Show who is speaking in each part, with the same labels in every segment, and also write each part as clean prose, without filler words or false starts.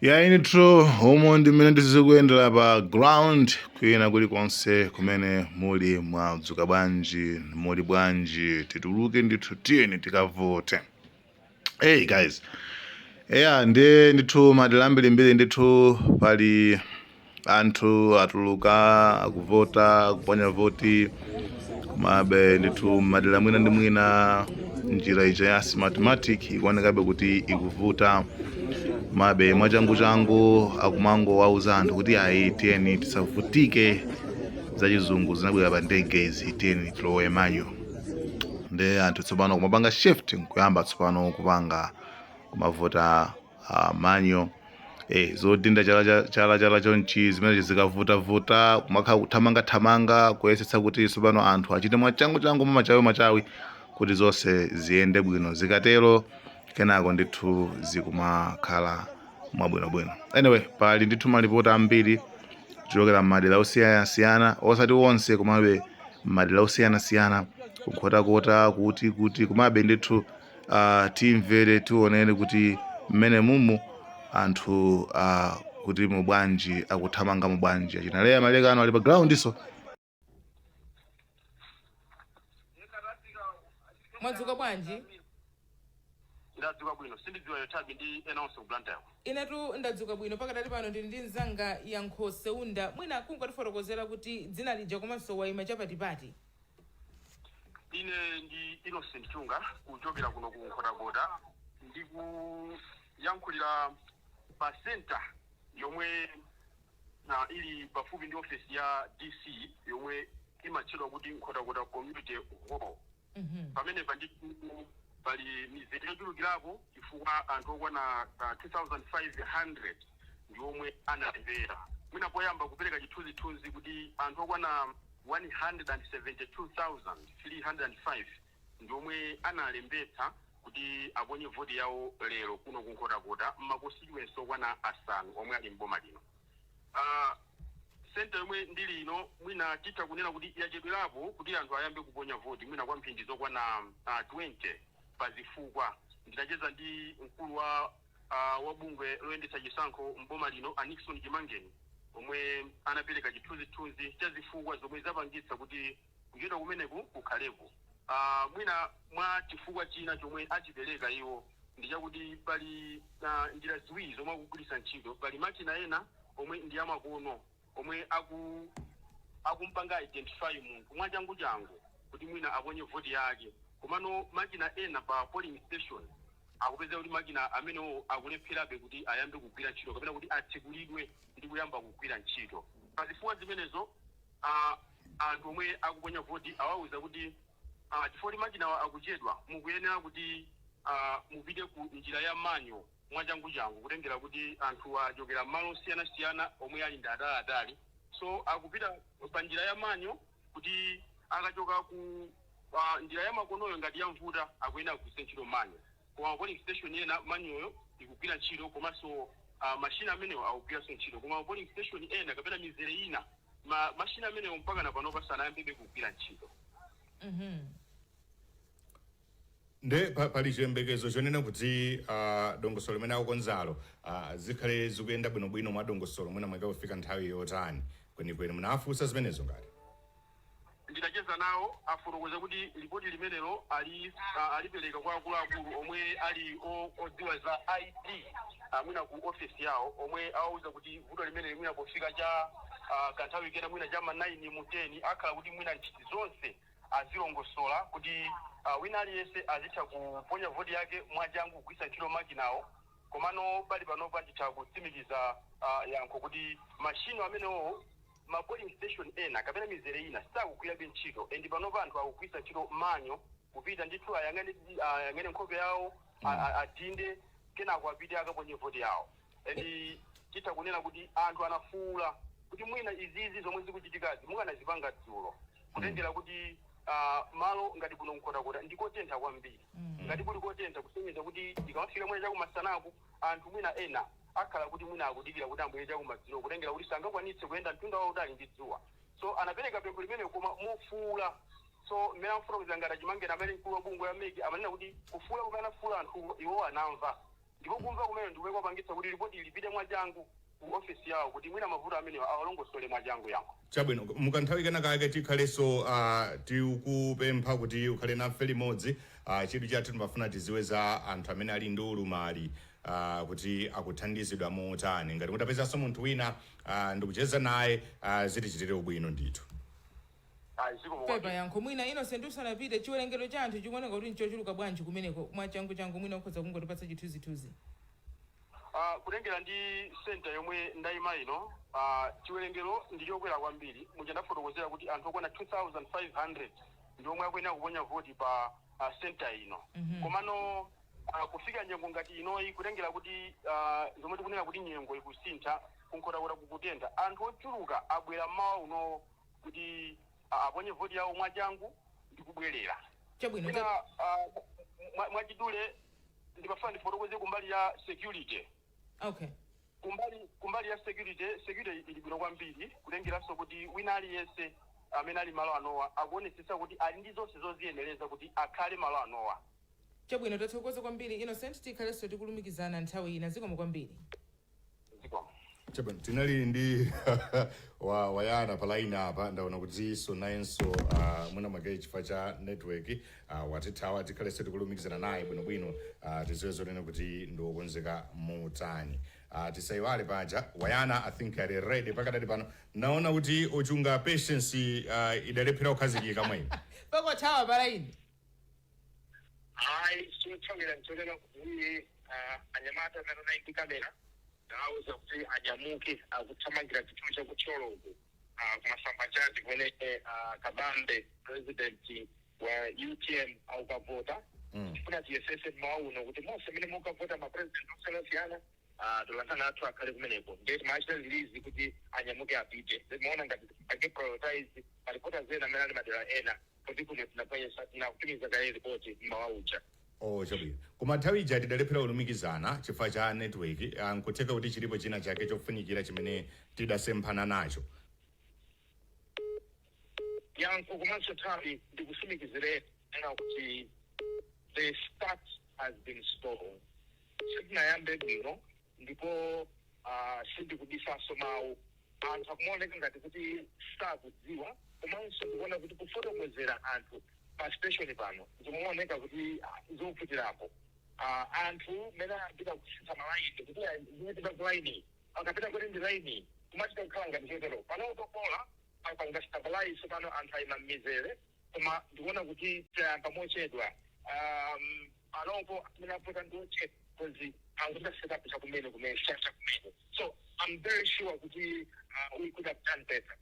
Speaker 1: Ya, ndithu, umo ndi mmene tizikuyendera pa ground. Kwina kulikonse kumene muli, mwadzuka bwanji? Muli bwanji? Tituluke ndithu, tiyeni tikavote. Hey guys, eya, ndiye ndithu madera ambirimbiri ndithu pali anthu atuluka, akuvota, akuponya voti. Komabe ndithu madera mwina ndi mwina njira ija ya Smartmatic ikuonekabe kuti ikuvuta. Komabe mwachanguchangu akumango wauza anthu kuti ayi, tiyeni tisavutike, zachizungu zinabwera pa ndege izi, tiyeni tilowe manual. Ndi anthu tsopano kumapanga shift, nkuyamba tsopano kupanga kumavota manual. Zodinda chala chala chala chonchi zimene zikavutavuta, kumakhala kuthamangathamanga, kuyesetsa kuti tsopano anthu achite mwachanguchangu, machawi machawi, kuti zonse ziyende bwino. Zikatero kenako ndithu zikumakhala mwabwinobwino. Anyway, pali ndithu malipoti ambiri kuchokera m'madera osiyanasiyana, osati onse, komabe m'madera osiyanasiyana, kunkhotakota, kuti komabe ndithu timvere, tionere kuti mmene mumu anthu kuti mubwanji, akuthamanga mubwanji. Achinaleya malekano ali pa ground so.
Speaker 2: Mwadzuka bwanji?
Speaker 3: Ndadzuka bwino, sindidziwa yotabi ndi ena onse ku Blantyre.
Speaker 2: Inetu ndadzuka bwino. Pakadali pano ndili ndi mzanga Yankho Seunda. Mwina kungotifotokozera kuti dzina lija komanso wayima chapatipati.
Speaker 3: Ine ndi Innocent Chunga kuchokera kuno ku Nkhotakota, ndikuyankhulira pa center yomwe ili pafupi ndi ofesi ya DC yomwe imatchedwa kuti Nkhotakota Community Hall. Pamenepa ndithu pali mizere yochulukirapo chifukwa anthu okwana 2500 ndi omwe analembera. Mwina poyamba kupereka chithunzithunzi kuti anthu okwana 172,305 ndi omwe analembetsa kuti aponye voti yawo lero kuno ku Nkhotakota m'ma constituency okwana asanu omwe ali mboma lino. Center yomwe ndili ino mwina titha kunena kuti yachedwerapo kuti anthu ayambe kuponya voti mwina kwa mphindi zokwana 20 pa zifukwa. Ndinacheza ndi mkulu wa bungwe loyendetsa chisankho mboma lino, a Nixon Chimangeni, omwe anapereka chithunzithunzi cha zifukwa zomwe zapangitsa kuti kuchedwa kumeneku kukhalepo. Mwina mwa chifukwa china chomwe achipereka iwo ndi chakuti pali njira ziwiri zomwe akugwiritsa ntchito. Pali makina ena omwe ndi amakono omwe akumpanga identify munthu mwachanguchangu kuti mwina aponye voti yake, komano makina ena pa polling station akupeza kuti makina amenewo akulepherabe kuti ayambe kugwira ntchito kapena kuti atsekulidwe ndi kuyamba kugwira ntchito. Pazifukwa zimenezo, anthu omwe akuponya voti awauza kuti chifukwa kuti makinawa akuchedwa, mukuyenera kuti mupite ku njira ya manual mwachanguchangu, kutengera kuti anthu achokera mmalo osiyanasiyana omwe ali ndi ataliatali. So akupita pa njira ya manual kuti akachoka ku njira ya makonoyo, ngati yamvuta, akuyenera kugwiritsa ntchito manual. Koma polling station ena manualyo ikugwira ntchito, komanso mashina amenewo akugwiranso ntchito, koma polling station ena kapena mizere ina mashina amenewo mpaka na panopa sanayambebe kugwira ntchito.
Speaker 4: Nde pali chiyembekezo chonena kuti dongosolo limene akukonzalo zikhale zikuyenda bwinobwino mwa dongosolo mwina mwake kufika nthawi yotani kwenikweni? Munafunsa zimenezo ngati?
Speaker 3: Ndinacheza nawo, afotokoza kuti lipoti limenelo alipereka kwa akuluakulu omwe ali odziwa za IT, mwina ku ofesi yawo, omwe awauza kuti vuto limene mwina pofika cha kanthawi kena, mwina cha ma 9 mu 10, akhala kuti mwina ntchito zonse azilongosola kuti wina aliyense azitha kuponya voti yake mwachangu kugwiritsa ntchito makinawo. Komano pali panopa nditha kutsimikiza yankho kuti mashino amenewo ma polling station ena kapena mizere ina sakugwirabe ntchito, and panopa anthu akugwiritsa ntchito manual kupita ndithu ayang'ane, ayang'ane nkhope yawo, adinde, kenako apite akaponye voti yawo. And titha kunena kuti anthu anafuula kuti mwina izizi zomwe zikuchitikazi mukanazipanga dzulo, kutengera kuti malo ngati kuno Nkhotakota ndikotentha kwambiri. Ngati kuli kotentha, kusonyeza kuti tikamafika mwina chakumasanaku, anthu mwina ena akhala kuti mwina akudikira kuti ambwere chakumadzulo, kutengera kuti sangakwanitse kuyenda mtunda wautali ndi dzuwa. So anapereka pempho limene koma mofuula. So mmene amfotokozera ngati Achimangeni amene mkulu wa bungwe la MEC amanena kuti kufuula kumene anafuula anthu, iwo anamva. Ndipo kumva kumene ndikumene kwapangitsa kuti ripoti lipite mwachangu ku ofisi yawo kuti mwina mavuto amenewa awalongosole mwachangu, Yankho.
Speaker 4: Chabwino, mukanthawi kena kake tikhalenso tikupempha kuti ukhale nafe limodzi. Chidwi chathu timafuna tiziwe za anthu amene ali ndi ulumali kuti akuthandizidwa motani. Ngati mutapezanso munthu wina ndikucheza naye, zitichitire ubwino ndithu.
Speaker 3: Ayi, zikomo
Speaker 2: Pepa.
Speaker 3: Kwambiri.
Speaker 2: Yankho, mwina Innocent usanapite, chiwerengero cha anthu chikuoneka kuti nchochuluka bwanji kumeneko? Mwachangu changu, mwina ukhoza kungotipatsa chithunzithunzi.
Speaker 3: Kutengera ndi center yomwe ndayima ino, chiwerengero ndi chokwera kwambiri. Muja ndafotokozera kuti anthu okwana 2500 ndi omwe akuyenera kuponya voti pa center ino. Komano kufika nyengo ngati inoyi, kutengera kuti zomwe tikunena kuti nyengo ikusintha, kunkhotakota kukutentha, anthu ochuluka abwera mmawa uno kuti aponye voti yawo mwachangu ndi kubwerera.
Speaker 2: Chabwino.
Speaker 3: Mwina mwachidule ndimafuna ndifotokoze kumbali ya security. Kumbali ya security, security ili bwino kwambiri, kutengeranso kuti wina aliyense amene ali malo anowa akuonetsetsa kuti ali ndi zonse zoziyenereza kuti akhale malo anowa.
Speaker 2: Chabwino, tathokoza kwambiri, Innocent. Tikhalenso tikulumikizana nthawi ina. Zikomo kwambiri.
Speaker 3: Zikomo.
Speaker 4: Chabwino, tinali ndi wa wayana pa line apa. Ndaona kuti so nayenso mwina mwake chifukwa cha network watithawa. Tikhalenso tikulumikizana naye bwinobwino, tiziwe zonena kuti ndiokonzeka motani. Tisayiwale paja wayana, I think ali ready pakadali pano. Naona kuti ochunga patience idalephera kukhazikika mwini.
Speaker 2: Pakothawa pa line.
Speaker 5: Hayi, chothawira nchonena kuti anyamata amene anali ndi kamera ndawauza kuti anyamuke, akuthamangira chitulo chakuthyolo uku, kumasamba chazi kumene Kabambe, president wa UTM, aukavota. Tifuna tiyesese mmawa uno kuti monse mmene mukavota ma president osiyanasiyana, tolankhana athu akhale kumeneko. Ndiye timachita release kuti anyamuke apite. Timaona ngati ake prioritize ma reporters ena amene ali madera ena, kuti kuno tinapanyesa tinakutumiza kale ripoti mmawa uja.
Speaker 4: Oh, chabwino. Koma nthawi ija tidalephera kulumikizana chifukwa cha network. Nkutheka kuti chilipo china chake chofunikira chimene tidasemphana nacho.
Speaker 5: Yankho komanso nthawi, ndikusimikizire ena kuti the start has been slow. Sitinayambe bwino, ndipo sindikubisanso mawu, anthu akumaoneka ngati kuti sakudziwa. Komanso ndikuona kuti kufotokozera anthu pa station pano zikumaoneka kuti zikuvutirapo. Anthu mmene apita kusintha malaini kuti zimapita ku laini, akapita kuti ndi laini, kumachita kukhala ngati chotero. Pano topola apanga stabilize, pano anthu ayima mmizere, koma ndikuona kuti tayamba mochedwa. Panopo amene apota ndi ochepa because angoita setup chakumene kumene chakumene. So I'm very sure kuti we could have done better.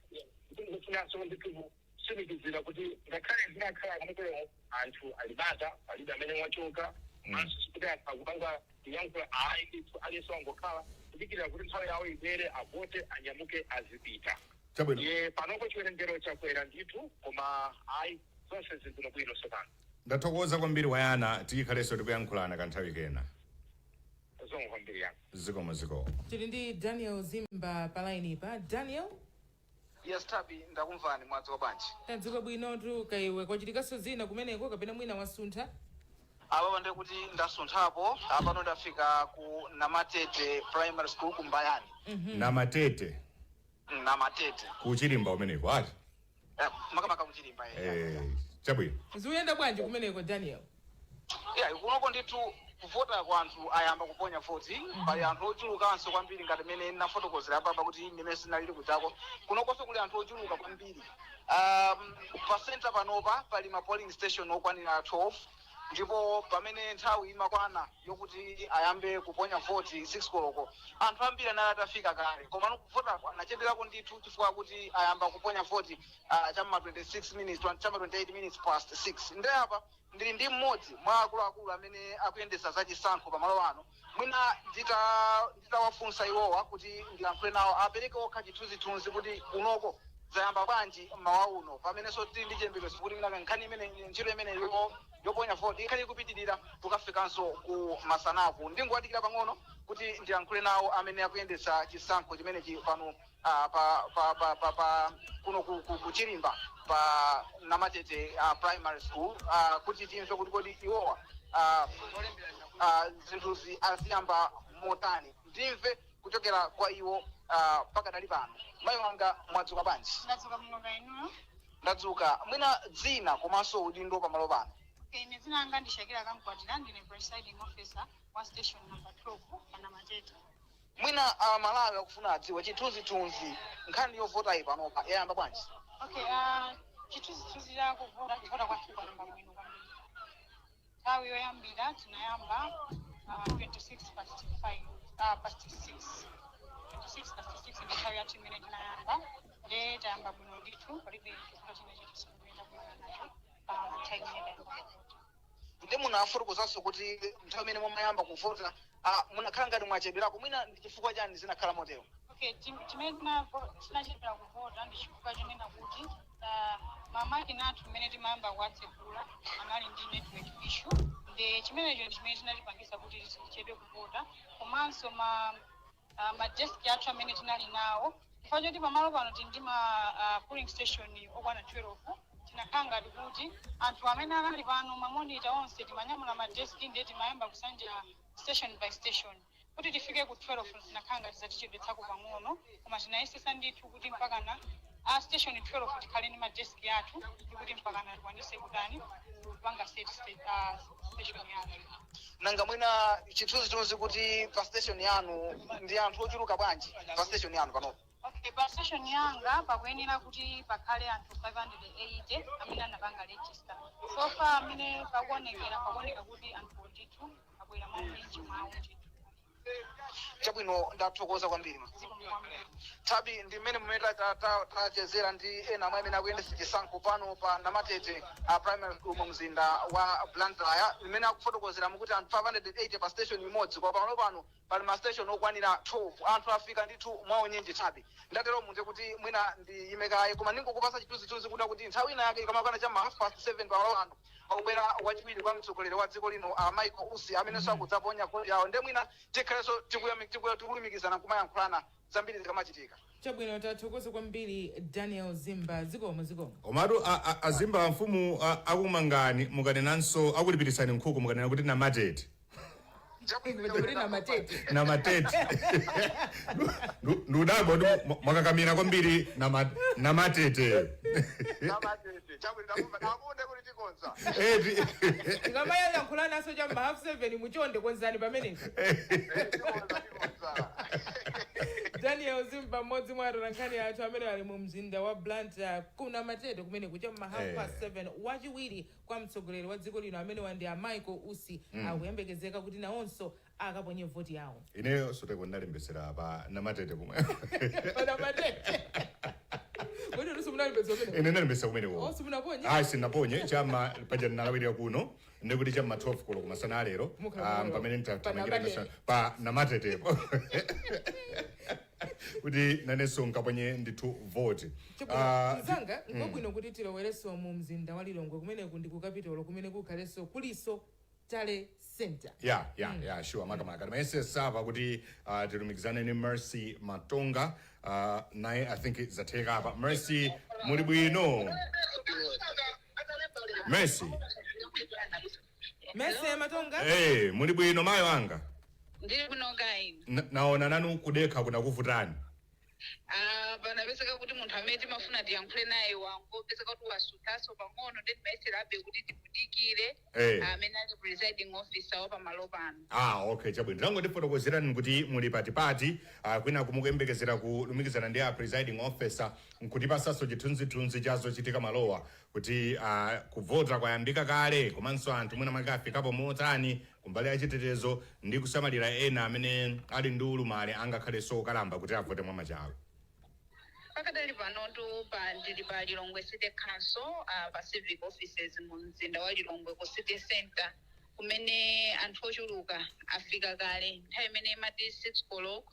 Speaker 5: Ndikufunanso ndithu kutsimikizira kuti ngakhale zinakhala kamutero, anthu alibata, palibe amene wachoka. Komanso sikuti anthu akupanga kuyankhula, ayi ndithu, aliyense wangokhala kudikirira kuti nthawi yawo ibwere, avote, anyamuke, azipita.
Speaker 4: Chabwino.
Speaker 5: Ye, panopo chiwerengero chakwera ndithu, koma ayi, zonse zili bwinobwino tsopano.
Speaker 4: Ndathokoza kwambiri, wayana. Tikhalenso tikuyankhulana kanthawi kena.
Speaker 5: Zikomo kwambiri, Yankho.
Speaker 4: Zikomo, zikomo.
Speaker 2: Tili ndi Daniel Zimba pa line pa. Daniel.
Speaker 6: Yes, Tabi, ndakumvani. Mwadzuka bwanji?
Speaker 2: Tadzuka bwinotu. Kaiwe, kwachitikanso zina kumeneko kapena mwina wasuntha?
Speaker 6: Apapo ndiye kuti ndasunthapo. Apano ndafika ku Namatete Primary School ku Mbayani.
Speaker 4: Namatete?
Speaker 6: Namatete.
Speaker 4: Kuchilimba umeneko ati?
Speaker 6: Makamaka kuchilimba.
Speaker 4: Eh, chabwino.
Speaker 2: Zikuyenda bwanji kumeneko, Daniel?
Speaker 6: Yeah, kunoko ndithu kuvota kwa anthu ayamba kuponya voti. Pali anthu ochulukanso kwambiri ngati mmene nafotokozera apapa kuti mmene sinalili kudzako, kunokonso kuli anthu ochuluka kwambiri. Pa center panopa pali ma polling station okwanira 12, ndipo pamene nthawi imakwana yokuti ayambe kuponya voti 6 koloko, anthu ambiri anali atafika kale. Koma kuvotako anachedwerako ndithu chifukwa kuti ayamba kuponya voti chamma 26 minutes, chamma 28 minutes past 6. Ndi apa ndili ndi mmodzi mwa akuluakulu amene akuyendetsa zachisankho pamalo ano. Mwina nditawafunsa iwowa kuti ndilankhule nawo, apereke okha chithunzithunzi kuti kunoko zayamba bwanji mmawa uno, pamenenso tili ndi chiyembekezo kuti mwina nkhani imene, ntchito imene yoponya voti ikhale ikupitirira tukafikanso ku masanaku. Ndingowadikira pang'ono kuti ndiyankhule nawo amene akuyendetsa chisankho chimenechi pano pa kuno ku Chilimba pa Namatete Primary School, kuti timve kuti kodi iwowa zinthuzi aziyamba motani. Ndimve kuchokera kwa iwo pakadali pano. Mayi wanga, mwadzuka bwanji?
Speaker 7: Ndadzuka bwino, inuyo?
Speaker 6: Ndadzuka. Mwina dzina komanso udindo pamalo pano?
Speaker 7: Ine dzina langa ndi Shakira Kankwatira, ndine presiding officer wa station number 12 pana Matete.
Speaker 6: Mwina Malawi akufuna adziwe chithunzithunzi, nkhani yovota iyi panopa yayamba bwanji?
Speaker 7: Okay, chithunzithunzi cha kuvota, kuvota kwathu kwayamba bwino kwambiri. Nthawi yoyambira tinayamba 26 past 5, past 6, 26 past 6 ndi nthawi yathu imene tinayamba. Nde tayamba bwino ndithu, palibe chifukwa china chilichonse kuyenda bwino nacho pa nthawi imene tayamba kuvota.
Speaker 6: Ndi munafotokozanso kuti nthawi imene mumayamba kuvota munakhala ngati mwachedwerako. Mwina ndi chifukwa chani zinakhala motero?
Speaker 7: Okay, chimene tinachedwera kuvota ndi chifukwa chonena kuti mamakina athu mmene timayamba kuwatsekula anali ndi network issue. Ndi chimenecho ndi chimene chinatipangisa kuti tichedwe kuvota. Komanso ma desk athu amene tinali nawo, chifukwa choti pamalo pano tili ndi ma polling station okwana 12, tinakhala ngati kuti anthu amene anali pano, ma monitor onse, timanyamula ma desk, ndiye timayamba kusanja station by station kuti tifike ku 12. Zinakhala ngati zatichedwetsako pang'ono, koma tinayesesa ndithu kuti mpakana a station 12 tikhale ndi ma desk athu, ndikuti mpakana tikwanise kutani, kupanga set station yathu.
Speaker 6: Nanga mwina chithunzithunzi kuti pa station yanu ndi anthu ochuluka bwanji pa station yanu panopo?
Speaker 7: Okay, pa station yanga pakuyenera kuti pakhale anthu 580 amene anapanga register. So far amene pakuonekera, pakuoneka kuti anthu ndithu abwera mwaunyinji mwawo ndithu.
Speaker 6: Chabwino, ndathokoza kwambiri.
Speaker 7: Zikomo kwambiri.
Speaker 6: Thabi, ndi mmene mumene tachezera ndi ena mwa amene akuyendetsa chisankho pano pa Namatete a Primary School mu mzinda wa Blantyre, imene akufotokozera mukuti anthu 580 pa station imodzi, kwa pano pano pali ma station okwanira 12. Anthu afika ndithu mwaunyinji. Thabi, ndatero munje kuti mwina ndiyime kaye, koma ndingokupasa chithunzithunzi kuda kuti nthawi ina yake ikamakwana cha ma 7:30 pamalo ano pakubwera wachiwiri kwa mtsogoleri wa dziko lino, a Michael Usi, amenenso akudzaponya voti yawo. Nde mwina tikhalenso tikulumikizana kumayankhulana zambiri zikamachitika.
Speaker 2: Chabwino, tathokoza kwambiri Daniel Zimba. Zikomo, zikomo.
Speaker 4: Komatu azimba, mfumu akumangani mukanenanso, akulipirisani nkhuku mukanena kuti Namatete.
Speaker 2: Kuti Namatete.
Speaker 4: Namatete. Ndudabwa kuti mwakakamira kwambiri Namatete.
Speaker 3: Namatete, chabwino, akunde kuti tikonza.
Speaker 4: Eti.
Speaker 2: Tikamayankhulanaso cha ma 7:30, muchonde konzani pamenepo.
Speaker 3: Tikonza, tikonza.
Speaker 2: Daniel Zimba, mmodzi mwa atolankhani athu amene ali mu mzinda wa Blantyre kuna Matete kumene kucha ma 7:30, wachiwiri kwa mtsogoleri wa dziko lino amene wandi a Michael Usi akuyembekezeka kuti nawonso akaponye voti yawo.
Speaker 4: Ineyo soteko ndalembesera pa Namatete pomwe.
Speaker 2: Pa Namatete kodi inu simunalembetsa kumene?
Speaker 4: Ine ndalembesa kumeneko.
Speaker 2: Oh, simunaponye?
Speaker 4: Ah, sinaponye. Chama paja ndinalawirira kuno, ndikuti chamma 12 koloko kumasana alero.
Speaker 2: Mukhala
Speaker 4: ah,
Speaker 2: malo.
Speaker 4: pamene
Speaker 2: Pa
Speaker 4: ntathamangira
Speaker 2: Namatete.
Speaker 4: pa Namatetepo kuti nanenso nkaponye ndithu voti. Ah,
Speaker 2: Mzanga, nkobwino kuti tilowerenso mu mzinda wa Lilongwe kumeneku ndi ku Capitol, kumene kukhalenso kuliso tally center.
Speaker 4: Yeah, sure. Makamaka timayesesa kuti tilumikizane ni Mercy Matonga. Naye I think zatheka apa. Mercy, muli bwino? Mercy.
Speaker 2: Mercy Matonga.
Speaker 4: Hey, muli bwino mayo anga?
Speaker 8: Ndili bwino kaini.
Speaker 4: Naona nanu kudekha kunakuvutani.
Speaker 8: Ah, panapezeka kuti munthu amene timafuna tiyankhule naye wangopezeka kuti wasuthaso pang'ono, ndi timayeserabe kuti timudikire amene ali presiding officer wa pamalo pano.
Speaker 4: Ah, okay, chabwino. Tangotifotokozerani kuti muli patipati, kwina kumukuyembekezera kulumikizana ndi a presiding officer, nkutipasanso chithunzithunzi cha zochitika malowa, kuti kuvota kwayambika kale, komanso anthu mwina mwake afikapo motani kumbali ya chitetezo ndi kusamalira ena amene ali ndi ulumali, angakhalenso okalamba, kuti avote mwamachala.
Speaker 8: Pakadali panotu pa ndili pa Lilongwe City Council, pa civic offices mu mzinda wa Lilongwe ku city center, kumene anthu ochuluka afika kale. Nthawi imene imati 6 o'clock,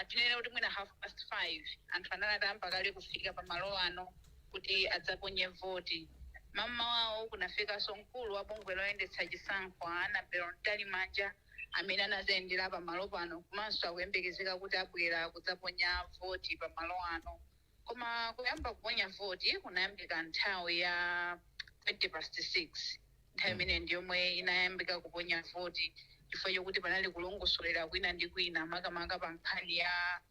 Speaker 8: tinene kuti mwina 5:30, anthu anali atayamba kale kufika pamalo ano kuti adzaponye voti. Mamawa wawo kunafikanso mkulu wa bungwe loyendetsa chisankho, Annabel Mtalimanja, amene anazayendera pamalo pano, komanso akuyembekezeka kuti abwera kudzaponya voti pamalo ano. Koma kuyamba kuponya voti kunayambika nthawi ya 6:20. Nthawi imene ndiyomwe inayambika kuponya voti, chifukwa chokuti panali kulongosolera kwina ndi kwina, makamaka pa nkhani ya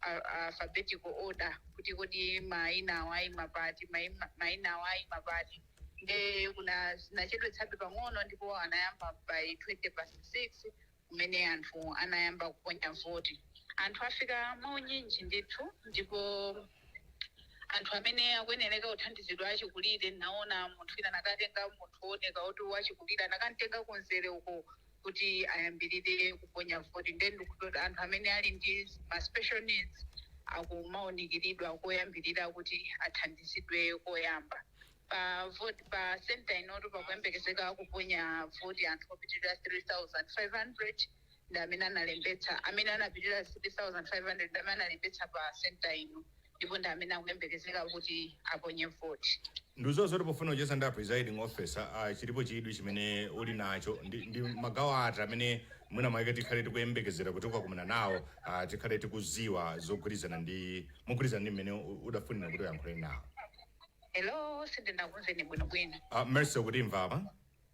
Speaker 8: alphabetical order, kuti kodi mayina awo ayima pati, mayina awo ayima pati. Nde kuna zinachedwetsabe pang'ono, ndipo anayamba by 6:20 kumene anthu anayamba kuponya voti. Anthu afika maunyinji ndithu, ndipo anthu amene akuyenereka kuthandizidwa achikulire, naona munthu ina nakatenga munthu wooneka kuti wachikulire, anakamtenga kunzere uko kuti ayambirire kuponya voti. Then ndikuti anthu amene ali ndi ma special needs akumaunikiridwa koyambirira kuti athandizidwe koyamba pa vote. Pa center inoto pakuyembekezeka kuponya voti anthu opitirira 3500 ndi amene analembetsa. Amene anapitirira 3500 ndi amene analembetsa pa center ino, ndipo ndi amene akuyembekezeka kuti aponye voti.
Speaker 4: Ndizo zoti pofuna kucheza ndi a presiding officer, chilipo chidwi chimene uli nacho ndi magawo ati amene mwina mwake tikhale tikuyembekezera kuti ukakumana nawo, tikhale tikuziwa zogwirizana ndi mogwirizana ndi mmene udafunira kuti uyankhule nawo?
Speaker 8: Hello, sindinakumveni bwinobwino.
Speaker 4: Mercy, ukutimva apa?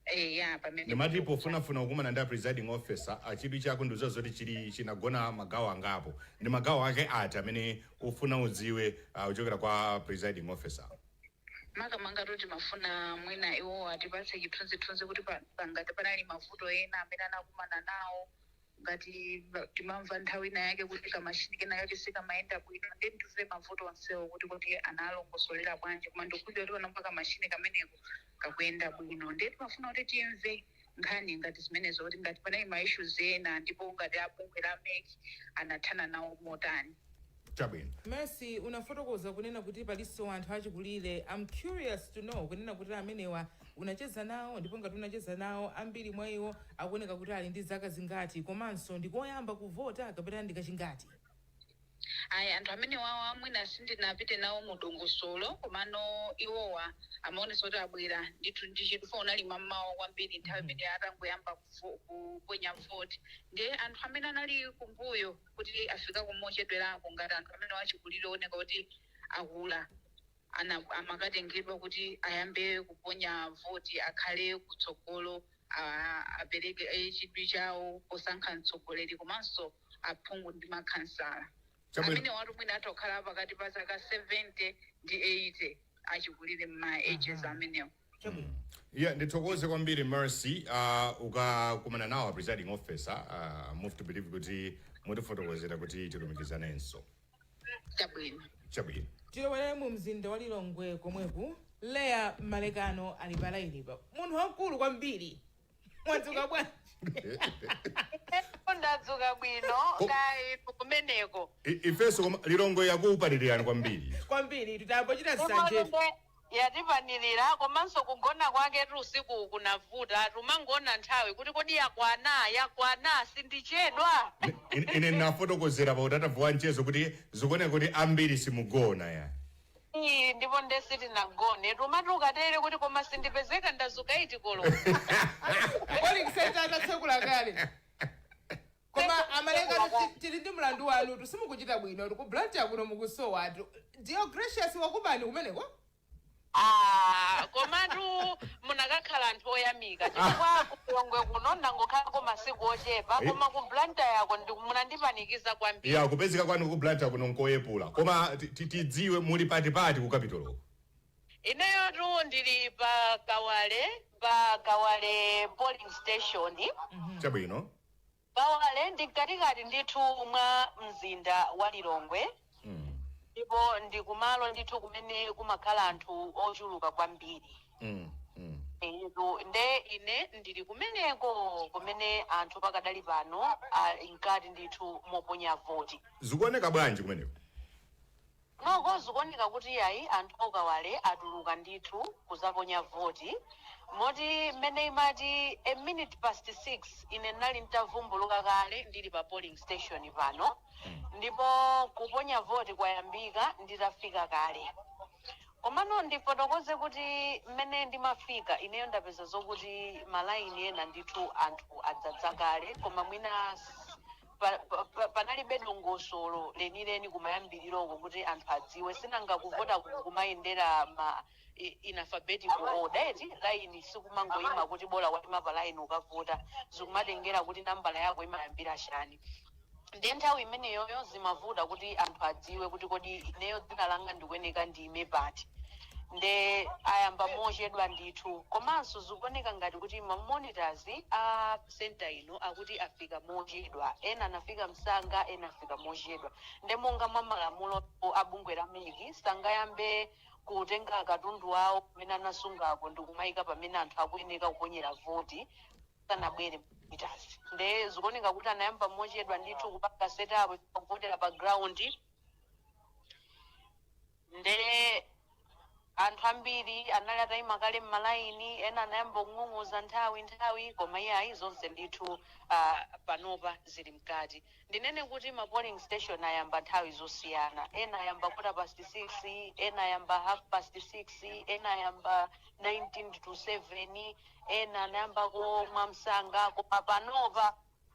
Speaker 8: Eya, pamene
Speaker 4: Ndimati pofunafuna kukumana ndi a presiding officer, chidwi chako ndizo zoti chili chinagona magawo angapo. Ndi magawo ake ati amene ufuna udziwe kuchokera kwa presiding officer?
Speaker 8: Makamaka toti mafuna mwina iwo atipatse chithunzithunzi kuti pangati panali mavuto ena amene anakumana nawo, ngati timamva nthawi ina yake kuti kamashini kena kake sikamayenda bwino, ndi ndife mavuto onsewo kuti analongosolera bwanji. Koma ndikukhulupirira kuti panopa kamashini kameneko kakuyenda bwino, ndiye timafuna kuti timve nkhani ngati zimenezo, kuti ngati panali ma issues ena, ndipo ngati abungwe la MEC anathana nawo motani.
Speaker 4: Chabwino.
Speaker 2: Mercy, unafotokoza kunena kuti palinso anthu achikulire. I'm curious to know kunena kuti amenewa unacheza nawo, ndipo ngati unacheza nawo, ambiri mwa iwo akuoneka kuti ali ndi zaka zingati, komanso ndikoyamba kuvota kapena ndikachingati?
Speaker 8: Ayi, anthu amene wawa mwina sindinapite nawo mu dongosolo, komano iwowa amaonesa kuti abwera ndithu ndi chifukwa unali mammawa kwambiri nthawi imene atangoyamba kuponya voti. Ndiye anthu amene anali kumbuyo kuti afika kumochedwerako, ngati anthu amene wachikulire oneka kuti akula, amakatengedwa kuti ayambe kuponya voti, akhale kutsogolo, apereke chidwi chawo posankha mtsogoleri komanso aphungu ndi makhansala.
Speaker 4: Chabwino.
Speaker 8: Amene watu mwina atokhala pakati pa zaka 70 ndi 80, achikulire mma ages amenewo.
Speaker 2: Chabwino.
Speaker 4: Yeah, ndithokoze kwambiri, Mercy. Ukakumana nawo a presiding officer, move to believe kuti mutifotokozera kuti tilumikizanenso.
Speaker 8: Chabwino.
Speaker 4: Chabwino.
Speaker 2: Tilowere mu mzinda wa Lilongwe komweku. Leya Malekano ali palainipa, munthu wamkulu kwambiri. Mwadzuka bwanji?
Speaker 9: Ndadzuka bwino. Kayi kumeneko?
Speaker 4: Ifenso, koma Lilongwe yakuupalirani kwambiri.
Speaker 2: Kwambiri, titambochita nsanje.
Speaker 9: Yatipanirira, komanso kugona kwake tu usiku kunavuta. Tumangona nthawi kuti kodi yakwana, yakwana, sindichedwa.
Speaker 4: Ine nafotokozera pa utatavu wa mchezo kuti zikuoneka kuti ambiri simugona ya.
Speaker 9: Ii, ndipo ndesi tinagone, tumati ukatere kuti koma sindipezeka ndazuka iti koloko.
Speaker 2: Polling center atatsekula kale. Koma amalekano, tili ndi mlandu wanu, simukuchita bwino ku Blantyre kuno, mukusowatu. Dio Gracious wakubani kumeneko?
Speaker 9: Ah, komatu munakakhala anthu oyamika, chifukwa ku Lilongwe kuno ndangokhalako masiku ochepa, koma ku Blantyre yako munandipanikiza kwambiri.
Speaker 4: Ya, kupezeka kwanu ku Blantyre kuno nkoyepula, koma tidziwe muli patipati ku Capitol?
Speaker 9: Ineyotu ndili pa Kawale, pa Kawale polling station.
Speaker 4: Chabwino.
Speaker 9: Kawale ndi mkatikati ndithu mwa mzinda wa Lilongwe, ndipo ndi kumalo ndithu kumene kumakhala anthu ochuluka kwambiri. Etu, nde ine ndili kumeneko kumene anthu pakadali pano ali mkati ndithu moponya voti.
Speaker 4: Zikuoneka bwanji kumeneko?
Speaker 9: Noko zikuoneka kuti yayi, anthu okawale atuluka ndithu kuzaponya voti, moti mmene imati 6:01 ine ndinali ntavumbuluka kale, ndili pa polling station pano, ndipo kuponya voti kwayambika nditafika kale. Komano ndifotokoze kuti mmene ndimafika ineyo, ndapeza zokuti malaini ena ndithu anthu adzadza kale, koma mwina Panalibe dongosolo lenileni kumayambiriroko kuti anthu adziwe. Sinanga kuvota kumayendera ma in alphabetical order, eti? Line sikumangoyima kuti bola waima pa line ukavota, zikumatengera kuti nambala yako imayambira chani. Ndiye nthawi imeneyoyo zimavuta kuti anthu adziwe kuti kodi ineyo dzina langa ndikuyeneka ndiyime pati. Nde ayamba mochedwa ndithu. Komanso zikuoneka ngati kuti ma monitors a center ino akuti afika mochedwa. Ena anafika msanga, ena afika mochedwa. Nde monga mwa malamulo a bungwe la MEC, sangayambe kutenga katundu awo kumene anasungako ndikumayika pamene anthu akuyeneka kuponyera voti sanabwere monitors. Nde zikuoneka kuti anayamba mochedwa ndithu kupanga setup kuvotera pa ground. Nde anthu ambiri anali atayima kale m'malaini, ena anayamba kung'ung'uza nthawi nthawi, koma iyayi, zonse ndithu panopa zili mkati. Ndinene kuti ma polling station ayamba nthawi zosiyana. Ena ayamba 6:15, ena ayamba 6:30, ena ayamba 19 to 7, ena anayambako mwamsanga, koma panopa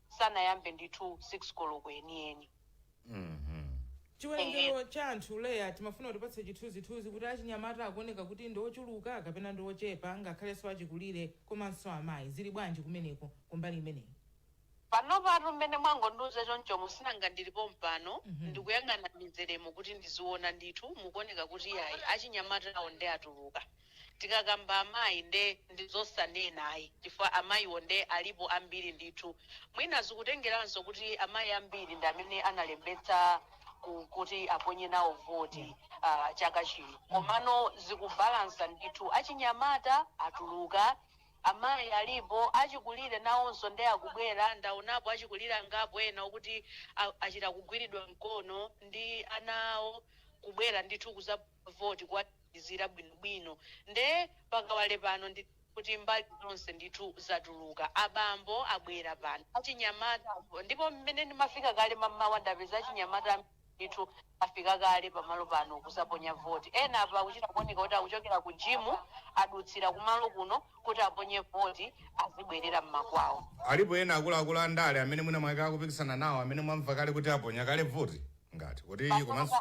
Speaker 9: sanayambe ndithu 6 koloko yeniyeni.
Speaker 2: Chiwerengero cha anthu, Leya, timafuna kutipatse chithunzithunzi kuti achinyamata akuoneka kuti ndi ochuluka kapena ndi ochepa, ngakhalenso achikulire komanso amayi, zili bwanji kumeneko kumbali imeneyi?
Speaker 9: Panopatu mmene mwangondiuza chonchomo, sinanga ndilipo mpano, ndikuyang'ana mizeremo kuti ndiziona ndithu. Mukuoneka kuti yayi, achinyamatawo nde atuluka. Tikakamba amayi, nde ndizosanena ayi, chifukwa amayiwo nde alipo ambiri ndithu. Mwina zikutengeranso kuti amayi ambiri ndi amene analembetsa kuti aponye nawo voti chaka chino. Komano zikubalansa ndithu, achinyamata atuluka, amayi alipo, achikulire nawonso nde akubwera. Ndaonapo achikulire angapo ena okuti achita kugwiridwa mkono ndi ana awo kubwera ndithu kuza voti, kuwathandizira bwinobwino. Nde pakawale pano ndi kuti mbali zonse ndithu zatuluka. Abambo abwera pano, achinyamata, ndipo mmene ndimafika kale mammawa ndapeza achinyamata ndithu afika kale pamalo pano kuzaponya voti. Ena apa akuchita kuoneka kuti akuchokera ku gym, adutsira kumalo kuno kuti aponye voti, azibwerera mmakwawo.
Speaker 4: Alipo ena akuluakulu andale amene mwina mwake akupikisana nawo amene mwamva kale kuti aponya kale voti, ngati kuti komanso?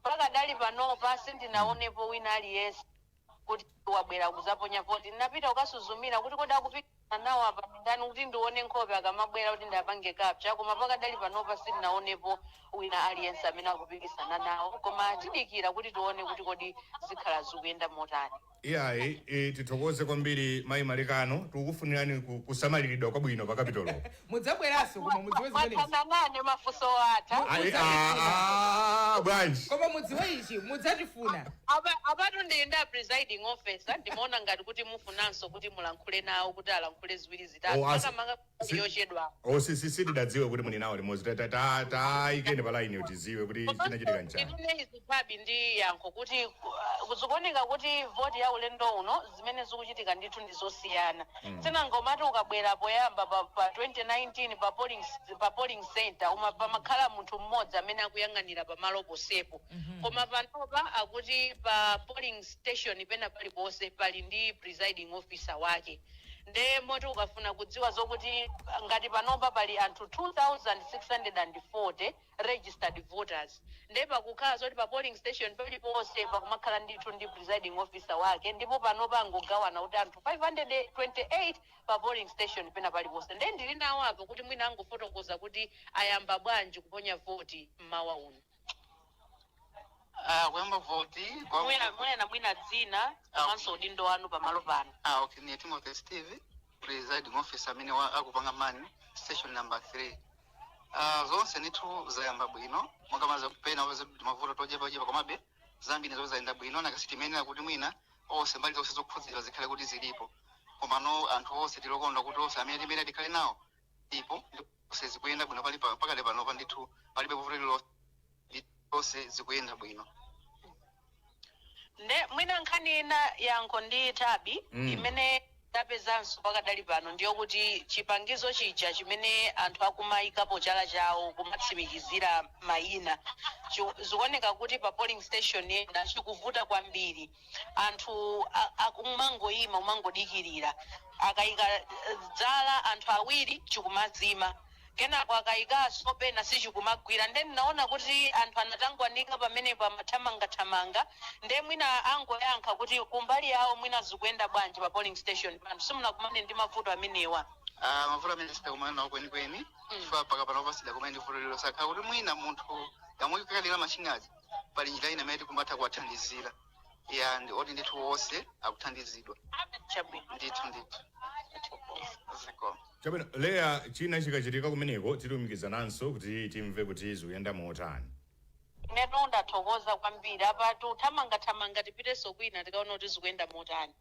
Speaker 9: Pakadali panopa sindinaonepo wina aliyense kuti wabwera kuzaponya voti. Ndinapita kukasuzumira kuti kodi akupikisana nawo apa ndani, kuti ndione nkhope akamabwera kuti ndapange capture, koma pakadali panopa sindinaonepo wina aliyense amene akupikisana nawo. Koma tidikira kuti tione kuti kodi zikhala zikuyenda motani.
Speaker 4: Iyayi, tithokoze kwambiri, Mayi Malekano. Tikukufunirani kusamaliridwa kwabwino pa Capitol.
Speaker 2: Mudzabweranso, koma mudziwe zimenezi.
Speaker 9: Mwathananane, mafunso atha.
Speaker 4: Ayi, ah, ah, bwanji?
Speaker 2: Koma mudziwe ichi, mudzatifuna.
Speaker 9: Apatu ndili ndi a presiding officer. Ndimaona ngati kuti mufunanso kuti mulankhule nawo, kuti alankhule ziwiri zitatu,
Speaker 4: Oh,
Speaker 9: makamaka yochedwa.
Speaker 4: O, sitidadziwe kuti muli nawo limodzi. Tayikeni pa line tiziwe kuti chinachitika nchani.
Speaker 9: Ndinene izi chabe ndi yankho kuti zikuoneka kuti voti ya ulendo uno, zimene zikuchitika ndithu ndi zosiyana. Sinanga umati ukabwera poyamba pa 2019 pa polling center pamakhala munthu mmodzi amene akuyang'anira pamalo posepo, koma panopa akuti pa polling station pena paliponse pali ndi presiding officer wake. Nde moti ukafuna kudziwa zokuti ngati panopa pali anthu 2640 registered voters, nde pakukhala zoti pa polling station paliponse pakumakhala ndithu ndi presiding officer wake. Ndipo panopa angogawana kuti anthu 528 pa polling station pena paliponse. Nde ndili nawo apo kuti mwina angofotokoza kuti ayamba bwanji kuponya voti mmawa uno.
Speaker 6: Ah, kuyamba voti
Speaker 9: Mwina dzina komanso udindo wanu pamalo pano.
Speaker 6: Ah, okay, ni Timothy Steve, presiding officer amene akupanga man station number 3. Ah, zonse ndithu zayamba bwino, mwakamaza pena mavuto tochepa chepa, komabe zambiri zo zayenda bwino. Nakasi timenera kuti mwina onse mbali zonse zokhudzidwa zikhale kuti zilipo, komano anthu onse tilokonda kuti onse amene timene tikhale nawo ndipo zonse zikuyenda bwino. Pali pakale panopa ndithu palibe vuto lililonse, zonse zikuyenda bwino.
Speaker 9: Nde mwina nkhani ina, yankho ndi tabi, imene tapezanso pakadali pano ndiyokuti chipangizo chija chimene anthu akumayikapo chala chawo kumatsimikizira mayina, zikuoneka kuti pa polling station ena chikuvuta kwambiri. Anthu akumangoyima, kumangodikirira, akayika dzala anthu awiri chikumazima. Kenako akayikanso pena sichikumagwira. Nde ndinaona kuti anthu anatangwanika pamenepo, amathamangathamanga. Nde mwina angoyankha kuti kumbali yawo mwina zikuyenda bwanji pa polling station pano, simunakumane ndi mavuto amenewa?
Speaker 6: Ah, mavuto amene sidakumana nawo kwenikweni, chifukwa paka pano pasidakumane ndi vuto lilo. Sakhala kuti mwina munthu yamwe kukalira machine aja, pali njira ina imene tikumatha kuwathandizira ya ndi oti ndithu wonse akuthandizidwa.
Speaker 9: Chabwino.
Speaker 6: Ndithu ndithu, ziko.
Speaker 4: Chabwino, Leya, china chikachitika kumeneko tilumikizananso kuti timve kuti zikuyenda motani.
Speaker 9: Inetu ndathokoza kwambiri. Apa tuthamangathamanga tipitenso kwina tikaona kuti zikuyenda motani.